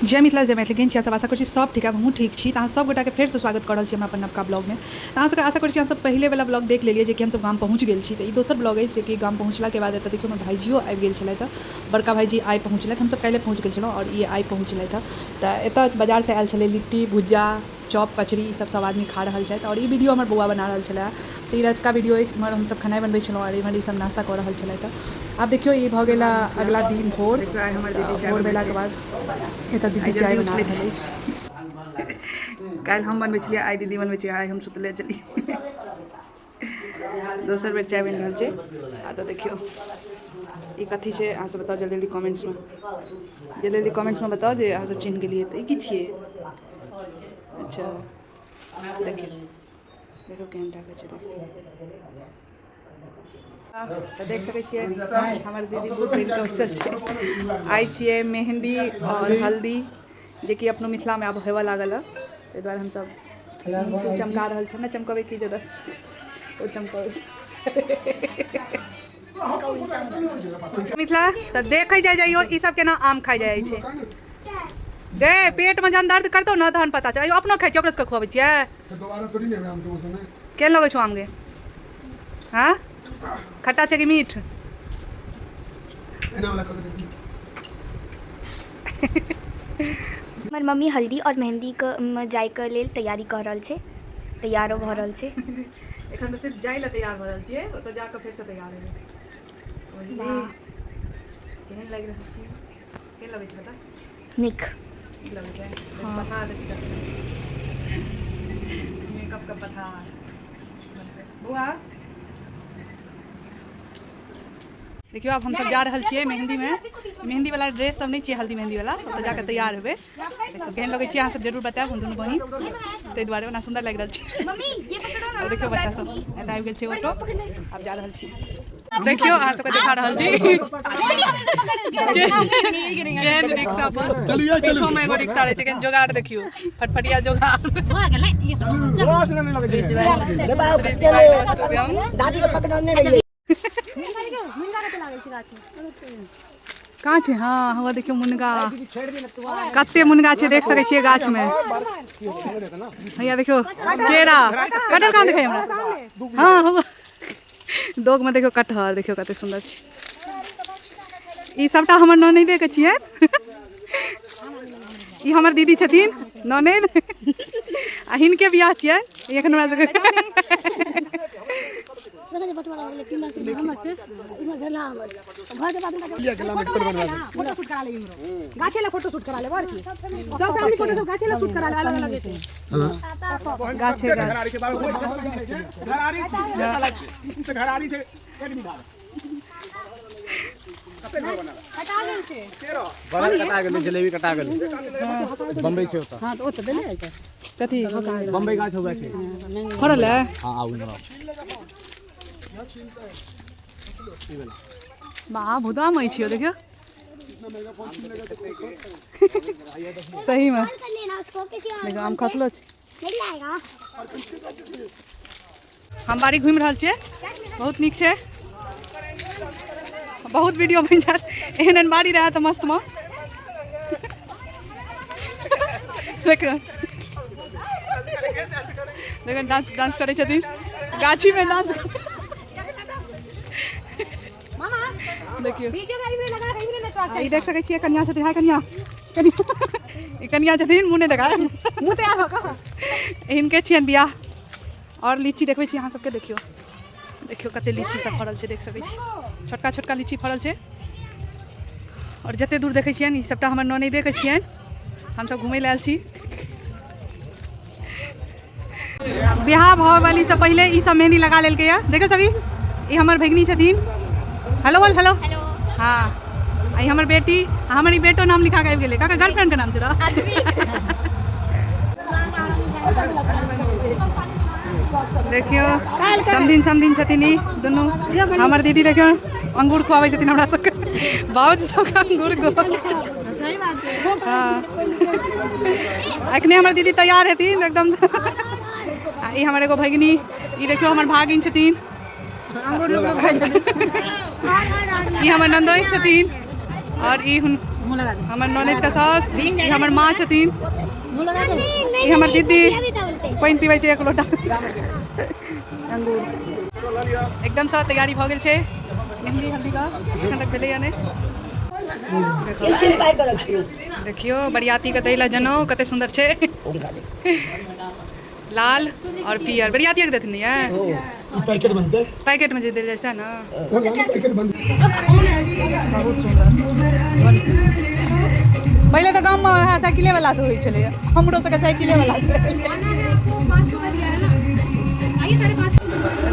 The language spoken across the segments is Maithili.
जय मिथिला जय मैथिली। केहन छी अहाँ सब? आशा करै छी सब ठीक। हमहूँ ठीक छी। तऽ अहाँ सब गोटाके फेरसँ स्वागत कऽ रहल छी हमरा अपन नवका ब्लॉगमे। तऽ अहाँ सबके आशा करै छी अहाँ सब पहिलेवला ब्लॉग देख लेलियै जे कि हमसब गाम पहुँच गेल छी। तऽ ई दोसर ब्लॉग अछि जे कि गाम पहुँचलाके बाद एतऽ देखियौ हमर भाइजियो आबि गेल छलथि। बड़का भाइजी आइ पहुँचलथि, हमसब काल्हिए पहुँच गेल छलहुँ आओर ई आइ पहुँचलथि। तऽ एतऽ बाजारसँ आयल छलै लिट्टी भुज्जा चॉप कचरी ई सब सब आदमी खा रहल छथि। आओर ई वीडियो हमर बौआ बना रहल छलै। तऽ ई रातिका वीडियो अछि, इम्हर हमसब खेनाइ बनबै छलहुँ आओर इम्हर ई सब नाश्ता कऽ रहल छलथि। आब देखियौ ई भऽ गेल अगिला दिन भोर। भोर भेलाके बाद एतऽ दीदी चाय बना रहल अछि। काल्हि हम बनबै छलियै, आइ दीदी बनबै छै। आइ हम सुतले छलियै। दोसर बेर चाय बनि रहल छै। आ तऽ देखियौ ई कथी छै, अहाँ सब बताउ जल्दी जल्दी कमेंट्समे, जल्दी जल्दी कमेंट्समे बताउ जे अहाँ सब चिन्ह गेलियै तऽ ई की छियै। अच्छा देखियौ देखियौ केहन लागै छै। तऽ देख सकै छियै हमर दीदी बहुत बनि कऽ बैसल छै। आइ छियै मेहंदी आओर हल्दी, जेकि अपनो मिथिलामे आब हेबऽ लागल हँ। ताहि दुआरे हमसब तू चमका रहल छै। हमरा चमकबै की जरूरत, ओ चमकबै छै। मिथिला तऽ देखै जाइ जाइयो ई सब केना आम खाइ जाइ छै। गे पेटमे जहन दर्द करतौ ने तहन पता चल। अपनो खाइ छियै, ओकरो सबके खुआबै छियै। केहन लगै छौ आम गे? हाँ, खट्टा छै कि मीठ? हमर मम्मी हल्दी और मेहंदी के जाय के लेल तैयारी कऽ रहल छै, तैयारो भऽ रहल छै। एखन तऽ सिर्फ जाय लए तैयार भऽ रहल छियै, ओतऽ जाकऽ फेरसँ तैयार हेबै। वाह, केहन लागि रहल छी? केहन लगै छै बता? नीक। नीक लगै छै। पथार देखी, मेकअप के पथार। बौआ देखियौ, आब हमसब जा रहल छियै मेहंदीमे। मेहंदी वाला ड्रेस सब नहि छियै, हल्दी मेहंदी वाला। ओतऽ जाकऽ तैयार हेबै। देखियौ केहन लगै छियै, अहाँ सब जरूर बतायब। हम दुनू बहिन ताहि दुआरे ओना सुन्दर लागि रहल छै। आओर देखियौ बच्चा सब एतऽ आबि गेल छै ऑटो, आब जा रहल छी। देखियौ अहाँ सबके देखा रहल छी केहन रिक्शा पर, पीछो में एगो रिक्शा रहै छै। केहन जोगाड़ देखियौ, फटफटिया जोगाड़। श्री शिवाय नमस्तुभ्यम। कहाँ छै? हाँ हवा देखियौ मुनगा, कते मुनगा छै देख सकै छियै गाछमे। हैया देखियौ केरा, कटहर कहाँ देखाइ हमरा? हाँ हवा दोगमे देखियौ कटहर, देखियौ कते सुन्दर छै। ई सबटा हमर ननैदे के छियै। ई हमर दीदी छथिन ननैद, आ हिनके बियाह छियै ई एखन हमरा सबके। गाछे गाछ बड़ल कटा गेलै, जलेबी कटा गेलै। बम्बई छै ओतऽ। कथी? बम्बई गाछ होगा छै। फड़ल है? हाँ, आउ इम्हर आउ। वाह, भूता में छियो। देखियो सही में देखियो आम खसलो छै। हम बाड़ी घुमि रहल छियै, बहुत नीक छै, बहुत वीडियो बनि जायत। एहन एहन बाड़ी रहए तऽ मस्तमे। देखियौ देखियौ, डांस डांस करै छथिन गाछीमे डांस। देखियौ ई देख सकै छियै कनिया छथिन। हाय कनिया, कनिया, ई कनिया छथिन। मुँह नहि देखाय, मुँह तैयार भऽ कऽ। हिनके छियनि बियाह। आओर लीची देखबै छी अहाँ सबके। देखियौ देखियौ कते लीची सब फड़ल छै, देख सकै छी छोटका छोटका लीची फड़ल छै। आओर जते दूर देखै छियनि ई सबटा हमर ननैदेके छियनि। हमसब घुमै लए आयल छी। बियाह भऽ वाली से पहिले ई सब मेहंदी लगा लेलकै या। देखो सभी, ई हमर भगिनी छथिन। हेलो बोल, हेलो। हाँ, आ ई हमर बेटी, आ हमर ई बेटो नाम लिखा के आबि गेलै। काका गर्लफ्रेंड के नाम चुरा। देखियौ समधिन समधिन छथिन ई दुनू। हमर दीदी देखियौ अंगूर खुआबै छथिन हमरा सबके, बाबूजी सबके अंगूर खुआबै। हाँ, एखने हमर दीदी तैयार हेथिन एकदम। आ ई हमर एगो भगिनी, ई देखियौ हमर भागिन छथिन, ई हमर नन्दोइ छथिन आओर ई हुन हमर ननद के सास, ई हमर माँ छथिन, ई हमर दीदी, पानि पीबै छै एक लोटा अंगूर। एकदमसँ तैयारी भऽ गेल छै मेहंदी हल्दी का, एखन तक भेलैया नहि। देखियौ बरियाती के दै लए जनउ कते सुन्दर छै, लाल और पियर। बरियाती के देथिन ये पैकेट बनते, पैकेट में जे देल जाइ छै ने, पैकेट बन। बहुत सुन्दर। पहिले तऽ गाममे वएह साइकिले वाला से होइ छलैया, हमरो सबके साइकिले वाला से।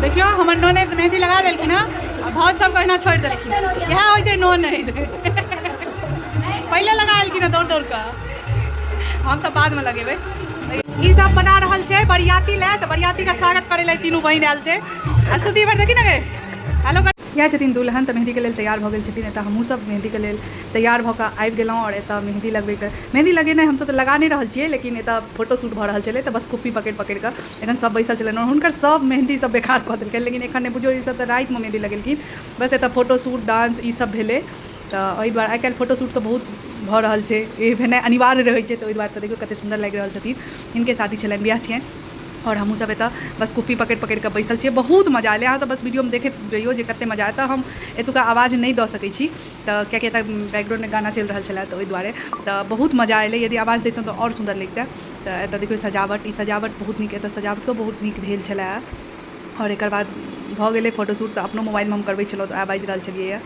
देखियौ हमर ननैद मेहंदी लगा लेलखिन हँ आ भाउज सबके ओहिना छोड़ि देलखिन। इएह होइ छै ननैद। पहिले लगा लेलखिन हँ दौड़ दौड़ कऽ, हमसब बादमे लगेबै। ई सब बना रहल छै बरियाती लए, तऽ बरियाती के स्वागत करै लए तीनू बहिन आयल छै। आ स्तुति भर देखी ने गे, हेलो। इएह छथिन दुल्हन, तऽ मेहंदीके लेल तैयार भऽ गेल छथिन। एतऽ हमहूँ सब मेहंदीके लेल तैयार भऽ कऽ आबि गेलहुँ आओर एतऽ मेहंदी लगबैके, मेहंदी लगेनाइ हमसब तऽ लगा नहि रहल छियै, लेकिन एतऽ फोटो शूट भऽ रहल छलै, तऽ बस कुप्पी पकड़ि पकड़ि कऽ एखन सब बैसल छलै। हुनकर सब मेहंदी सब बेकार कऽ देलकै, लेकिन एखन नहि बुझियौ, ई सब तऽ रातिमे मेहंदी लगेलखिन। बस एतऽ फोटो शूट डांस ई सब भेलै, तऽ एहि दुआरे आइ काल्हि फोटो शूट तऽ बहुत भऽ रहल छै, ई भेनाइ अनिवार्य रहै छै, तऽ ओहि दुआरे। तऽ देखियौ कते सुन्दर लागि रहल छथिन, हिनके शादी छलनि, बियाह छियनि। आओर हमहूँ सब एतऽ बस कुप्पी पकड़ि पकड़ि कऽ बैसल छियै। बहुत मजा एलै। अहाँ सब बस वीडियोमे देखैत रहियौ जे कते मजा एतऽ। हम एतुका आवाज नहि दऽ सकै छी, तऽ किएकि एतऽ बैकग्राउंडमे गाना चलि रहल छलै, तऽ ओहि दुआरे। तऽ बहुत मजा एलै, यदि आवाज दैतहुँ तऽ आओर सुन्दर लगितै। तऽ एतऽ देखियौ सजावट, ई सजावट बहुत नीक, एतऽ सजावटो बहुत नीक भेल छलै। आओर एकर बाद भऽ गेलै फोटोशूट, तऽ अपनो मोबाइलमे हम करबै छलहुँ, तऽ वएह बाजि रहल छलियैए।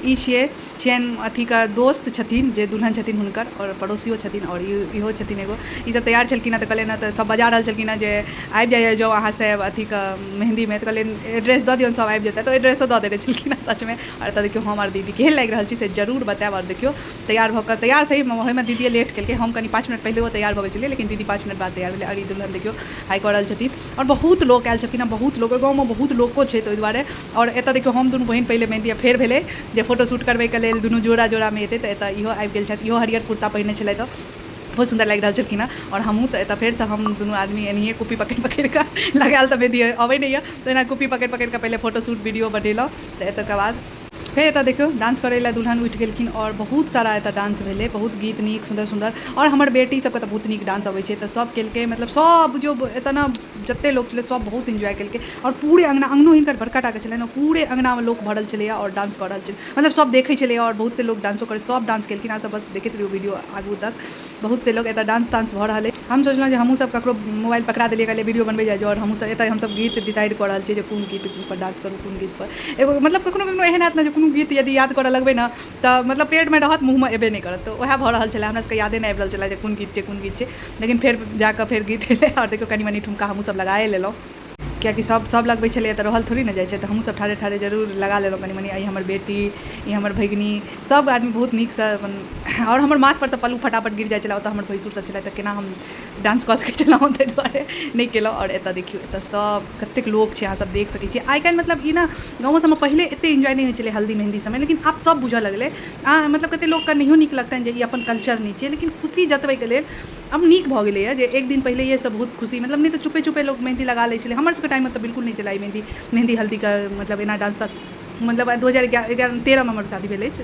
ई छियै छियनि अथीके दोस्त छथिन जे दुल्हन छथिन हुनकर, आओर पड़ोसियो छथिन, आओर इहो छथिन एगो। ई सब तैयार छलखिन हँ, तऽ कहलियनि हँ, तऽ सब बजा रहल छलखिन हँ जे आबि जाइए जाउ अहाँ सब अथीके मेहन्दीमे। तऽ कहलियनि एड्रेस दऽ दियौन, सब आबि जेतै, तऽ एड्रेसो दऽ देने छलखिन हँ सचमे। आओर एतऽ देखियौ हम आओर दीदी केहन लागि रहल छी से जरूर बतायब। आओर देखियौ तैयार भऽ कऽ, तैयार सही ओहिमे दीदीए लेट केलकै, हम कनि 5 मिनट पहिलेओ तैयार भऽ गेल छलियै, लेकिन दीदी 5 मिनट बाद तैयार भेलै। आओर ई दुल्हन देखियौ हाइ कऽ रहल छथिन। आओर बहुत लोक आयल छलखिन हँ, बहुत लोक, ओहि गाँवमे बहुत लोको छै, तऽ ओहि दुआरे। आओर एतऽ देखियौ हम दुनू बहिन पहिले मेहन्दी, फेर भेलै जे फोटो शूट करबैके लेल दुनू जोड़ा जोड़ामे एतै, तऽ एतऽ इहो आबि गेल छथि। इहो हरियर कुर्ता पहिरने छलथि, तऽ बहुत सुन्दर लागि रहल छलखिन हँ। आओर हमहूँ तऽ एतऽ फेरसँ हम दुनू आदमी एनाहिए कुप्पी पकड़ि पकड़ि कऽ लगायल, तऽ मेहन्दी अबै नहि यऽ, तऽ एना कुप्पी पकड़ि पकड़ि कऽ पहिले फोटो शूट वीडियो बनेलहुँ। तऽ एतुका बाद फेर एतऽ देखियौ डांस करै लए दुल्हन उठि गेलखिन, आओर बहुत सारा एतऽ डांस भेलै, बहुत गीत नीक सुन्दर सुन्दर। आओर हमर बेटी सबके तऽ बहुत नीक डांस अबै छै, तऽ सब केलकै, मतलब सब बुझियौ एतऽ ने जते लोक छलै सब बहुत इन्जॉय केलकै। आओर पूरे अङ्गना, अङ्गनो हिनकर बड़का टाके छलनि, पूरे अङ्गनामे लोक भरल छलैए आओर डांस कऽ रहल छलै, मतलब सब देखै छलैए आओर बहुत से लोक डांसो करै, सब डांस केलखिन। अहाँ सब बस देखैत रहियौ वीडियो आगू तक, बहुत से लोक एतऽ डांस तांस भऽ रहल अछि। हम सोचलहुँ जे हमहूँ सब ककरो मोबाइल पकड़ा देलियै, कहलियै वीडियो बनबै जाइ जो। आओर हमहूँ सब एतऽ हमसब गीत डिसाइड कऽ रहल छियै जे कोन गीत पर डांस करू, कोन गीत पर। एगो मतलब कखनो कखनो एहन हैत ने जे कोनो गीत यदि याद करऽ लगबै ने तऽ मतलब पेटमे रहत, मुँहमे एबे नहि करत, तऽ वएह भऽ रहल छलै। हमरा सबके यादे नहि आबि रहल छलै जे कोन गीत छै, कोन गीत छै, लेकिन फेर जाकऽ फेर गीत एलै। आओर देखियौ कनि मनि ठुमका हमहूँ सब लगाए लेलहुँ, किएकि सब सब लगबै छलैए तऽ रहल थोड़ी ने जाइ छै, तऽ हमहूँ सब ठाढ़े ठाढ़े जरूर लगा लेलहुँ कनि मनि। ई हमर बेटी, ई हमर भगिनी, सब आदमी बहुत नीकसँ अपन। आओर हमर माथपर सँ पल्लू फटाफट गिर जाइ छलै, ओतऽ हमर भैंसुर सब छलै, तऽ केना हम डांस कऽ सकै छलहुँ, ताहि दुआरे नहि केलहुँ। आओर एतऽ देखियौ एतऽ सब कतेक लोक छै, अहाँ सब देख सकै छियै। आइ काल्हि मतलब ई ने गाँवो सबमे पहिले एते एन्जॉय नहि होइ छलै हल्दी मेहन्दी सबमे, लेकिन आब सब बुझऽ लगलै। आ मतलब कते लोकके नहियो नीक लगतनि जे ई अपन कल्चर नहि छियै, लेकिन खुशी जतबैके लेल आब नीक भऽ गेलैए जे एक दिन पहिलैएसँ बहुत खुशी, मतलब नहि तऽ चुपे चुपे लोक मेहन्दी लगा लै छलै। हमर सबके टाइममे तऽ बिल्कुल नहि छलै मेहन्दी मेहन्दी हल्दीके, मतलब एना डांस तऽ मतलब 2011 13मे हमर शादी भेल अछि,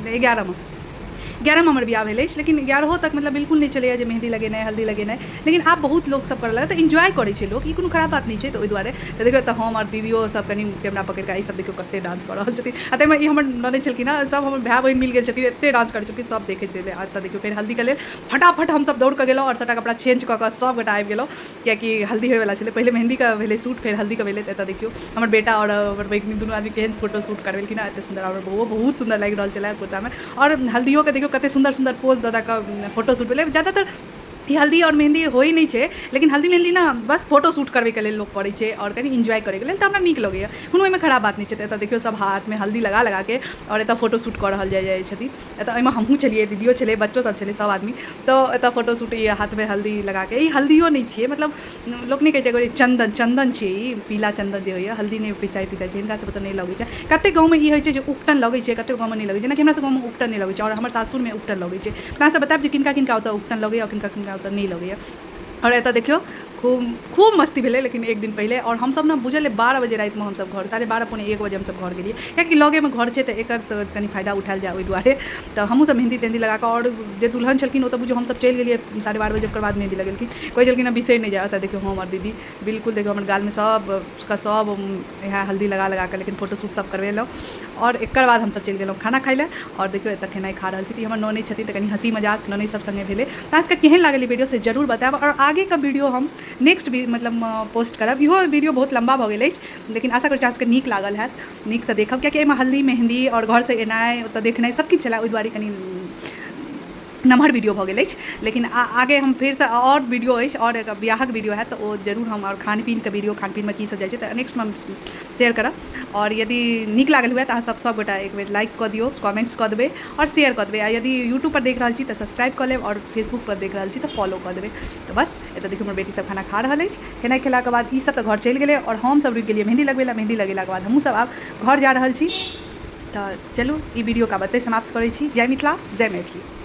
11मे हमर बियाह भेल अछि, लेकिन 11 तक मतलब बिल्कुल नहि छलैए जे मेहन्दी लगेनाइ हल्दी लगेनाइ, लेकिन आब बहुत लोक सब करऽ लागल, तऽ एन्जॉय करै छै लोक, ई कोनो खराब बात नहि छै, तऽ ओहि दुआरे। तऽ देखियौ तऽ हम आओर दीदियो सब कनि कैमरा पकड़ि कऽ, ई सब देखियौ कते डांस कऽ रहल छथिन। आ ताहिमे ई हमर ननैद छलखिन हँ, सब हमर भाय बहिन मिल गेल छलखिन, एते डांस करै छलखिन, सब देखैत छलै। आ एतऽ देखियौ फेर हल्दीके लेल फटाफट हमसब दौड़ कऽ गेलहुँ आओर सबटा कपड़ा चेंज कऽ कऽ सब गोटा आबि गेलहुँ, किएकि हल्दी होइवला छलै। पहिले मेहन्दीके भेलै शूट, फेर हल्दीके भेलै। तऽ एतऽ देखियौ हमर बेटा आओर हमर भगिनी दुनू आदमी केहन फोटो शूट करबेलखिन हँ, एते सुन्दर। आओर बौओ बहुत सुन्दर लागि रहल छलै कुर्तामे। आओर हल्दियोके देखियौ कते सुन्दर सुन्दर पोज दऽ दऽ कऽ फोटो शूट भेलै। जादातर ई हल्दी आओर मेहन्दी होइ नहि छै, लेकिन हल्दी मेहन्दी ने बस फोटो शूट करबैके लेल लोक करै छै आओर कनि एन्जॉय करैके लेल, तऽ हमरा नीक लगैए, कोनो ओहिमे खराब बात नहि छै। तऽ एतऽ देखियौ सब हाथमे हल्दी लगा लगाके आओर एतऽ फोटो शूट कऽ रहल जाइ जाइ छथिन। एतऽ एहिमे हमहूँ छलियै, दीदियो छलै, बच्चो सब छलै, सब आदमी। तऽ एतऽ फोटो शूट ई हाथमे हल्दी लगाके, ई हल्दियो नहि छियै, मतलब लोक नहि कहै छै चन्दन, चन्दन छियै ई, पीला चन्दन जे होइए, हल्दी नहि पिसाइ तिसाइ छै, हिनका सबके तऽ नहि लगै छै। कतेक गाँवमे ई होइ छै जे उपटन लगै छै, कतेक गाँवमे नहि लगै छै। जेनाकि हमरा सब गाँवमे उपटन नहि लगै छै आओर हमर सासुरमे उपटन लगै छै। तऽ अहाँ सब बतायब जे किनका किनका ओतऽ उपटन लगैए आओर किनका किनका ओतऽ नहि लगैए। आओर एतऽ देखियौ खूब खूब मस्ती भेलै लेकिन एक दिन पहिले। आओर हमसब ने बुझल अइ 12 बजे रातिमे हमसब घर, 12:30 12:45 बजे हमसब घर गेलियै, कियाकि लगेमे घर छै तऽ एकर तऽ कनि फायदा उठायल जाय ओहि दुआरे। तऽ हमहूँ सब मेहन्दी तेहन्दी लगाकऽ, आओर जे दुल्हन छलखिन ओ तऽ बुझियौ हमसब चलि गेलियै 12:30 बजे, ओकर बाद मेहन्दी लगेलखिन, कहै छलखिन हँ बिसरि नहि जायब। एतऽ देखियौ हम आओर दीदी बिल्कुल देखियौ हमर गालमे सबके सब इएह हल्दी लगा लगाकऽ लेकिन फोटोशूट सब करबेलहुँ। आओर एकर बाद हमसब चलि गेलहुँ खाना खाइ लए। आओर देखियौ एतऽ खेनाइ खा रहल छी तऽ ई हमर ननैद छथिन, तऽ कनि हँसी मजाक ननैद सब सङ्गे भेलै। तऽ अहाँ सबके केहन लागल ई वीडियो से जरूर बतायब, आओर आगेके वीडियो हम नेक्स्ट भी मतलब पोस्ट करब। इहो वीडियो बहुत लम्बा भऽ गेल अछि, लेकिन आशा करै छी अहाँ सबके नीक लागल हैत, नीकसँ देखब, कियाकि एहिमे हल्दी मेहन्दी आओर घरसँ एनाइ ओतऽ देखनाइ सब किछु छलै, ओहि दुआरे कनि नमहर वीडियो भऽ गेल अछि। लेकिन आगे हम फेरसँ आओर वीडियो अछि, आओर एक बियाहक वीडियो हैत तऽ ओ जरूर हम, आओर खान पीनके वीडियो, खान पीनमे की सब जाइ छै, तऽ नेक्स्टमे हम शेयर करब। आओर यदि नीक लागल हुए तऽ अहाँ सब सबगोटा एक बेर लाइक कऽ दियौ, कमेंट्स कऽ देबै आओर शेयर कऽ देबै। आ यदि यूट्यूबपर देख रहल छी तऽ सब्सक्राइब कऽ लेब, आओर फेसबुकपर देख रहल छी तऽ फॉलो कऽ देबै। तऽ बस एतऽ देखियौ हमर बेटी सब खाना खा रहल अछि। खेनाइ खेलाके बाद ई सब तऽ घर चलि गेलै, आओर हमसब रुकि गेलियै मेहन्दी लगबै लए। मेहन्दी लगेलाके बाद हमहूँ सब आब घर जा रहल छी। तऽ चलू ई वीडियोके आब एतहि समाप्त करै छी। जय मिथिला, जय मैथिली।